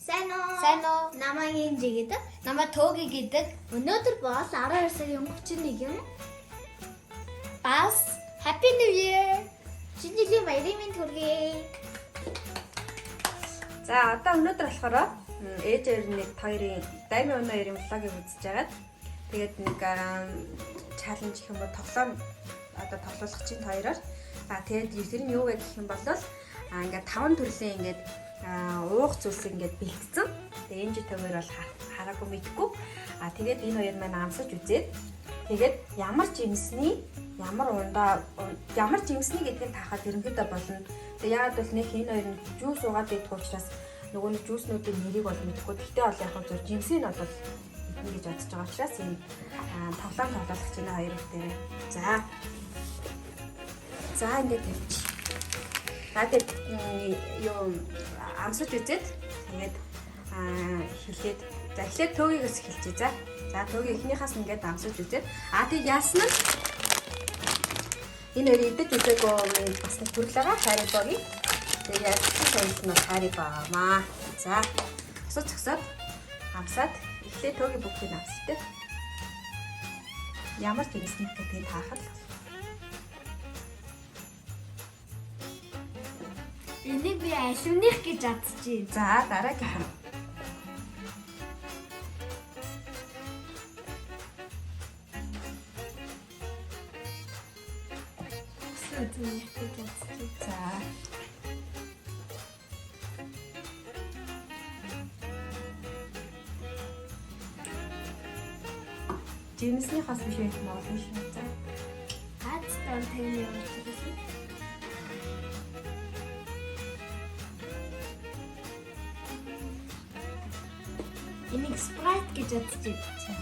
Сайн уу? Сайн уу? Намайг Энжи гэдэг. Намайг Төөги гэдэг. Өнөөдөр бол 12 сарын 31-нд Бас Happy New Year. шинэ жилийн баярын мэнд хүргэе. За одоо өнөөдөр болохоор ээж хоёр нэг хоёрын дайми өнөө хоёрын влогийг үзэж байгаад тэгээд нэг чаленж гэх юм уу тоглоом одоо тоглуулах чинь хоёроор тэгээд тэр нь юу вэ гэх юм бол ингээд таван төрлийн ингээд уух зүйлс ингээд бэлтгэсэн. Тэгээд энэ житөөр бол хараагүй мэдгүй. Тэгээд энэ хоёр маань амсаж үзээд тэгээд ямар жимсний ямар ундаа ямар жимсний гэдгийг таахад ерөнхийдөө болно. Тэгээд яагаад бол нэг энэ хоёр нь жуус уугаад идэх учраас нөгөө нэг жууснуудын нэрийг бол мэдэхгүй. Тэгтээ бол яг зөв жимсийг нь бол мэднэ гэж бодож байгаа учраас энэ тоглоом тоглох чинь хоёр дээр. За. За ингээд тавьчих. За тэгээд юу амсаж үзээд тэгээд хэлээд за эхлээд төвийгээс эхэлчихье за. За төвийн эхнийхээс ингээд амсаж үзээд тэгээд яасан нь энэ хоёрыг идэж үзээгүй бас нэг төрөл байгаа Haribo-гийн. Тэгээд яасан соёл нь Haribo маа. За босож зогсоод амсаад эхлээд төвийн бүгдийг амсдаг. Ямар жимсний гэдгийг таахад л Энийг би алюминих гэж бодож байна. За дараагийнх нь. Алюминих гэж бодож байна. За. Жимсний хас биш байх юм олон шүү. За. Аз тань тань явуулж байсан. Энийг Sprite гэж бодож байна. За.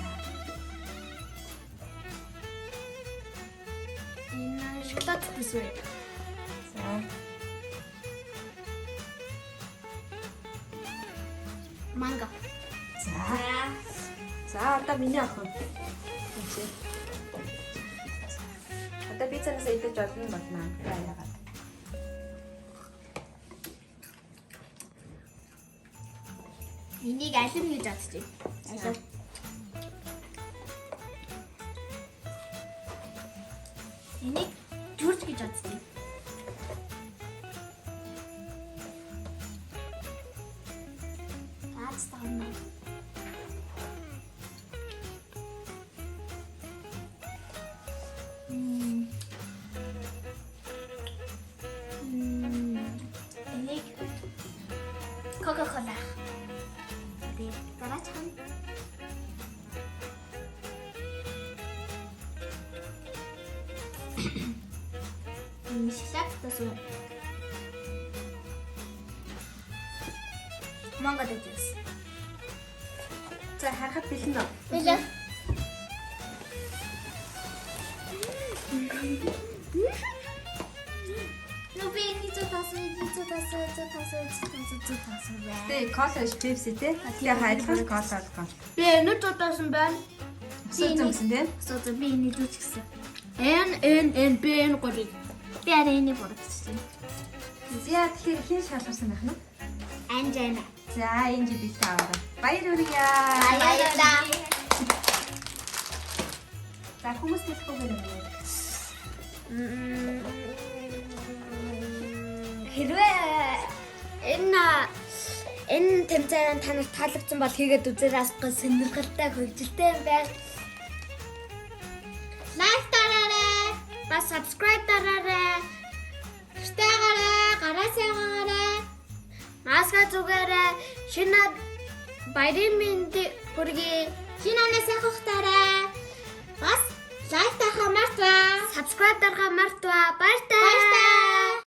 Энэ шоколад төс үү? За. Манго. За. За одоо миний охин. Энд. Одоо би цаанаас идэж олно болно. За яагаад. Энийг алим гэж бодож байна. Алим. Энийг жүрж гэж бодож байна. Аз тань. Энийг Coca-Cola. Тэгээд дараачих нь шоколад төс үү? Манго дэжээс. За харахад бэлэн үү? Бэлэн. Нөө би энийг зүү тасан, энийг зүү тасан, зүү тасан, зүү тасан, зүү тасан байна. Тэ кола биш пепси те. Тэгээ адилхан кола бол. Би энэ удаасан байна. Өсөө зөмсөн те. Суу би энийг зүүч гэсэн. Н Н Н Б Н гурыг. Би арай энийг буруудчихсан. За тэгэхээр хэн шалгарсан байх нь? Анжана. За энэ жи бэлэн аваарай. Баяр хүргье. Баярлалаа. За хүмүүс хэлэхгүй гэнэ юм. Хэрвээ энэ энэ тэмцээн танад таалагдсан бол хийгээд үзээрэй асгүй сонирхолтой хөгжилтэй юм байна. Лайк дараарай. Бас subscribe дараарай. Гэртайгаарай, гараа сайгаарай. Маска зүгээрэй. Шинэ баярын мэнд хүргэе. Шинэ оноо сайхан ухтаарай. Бас лайк дарахаа мартваа. Subscribe дарахаа мартваа. Баяртай.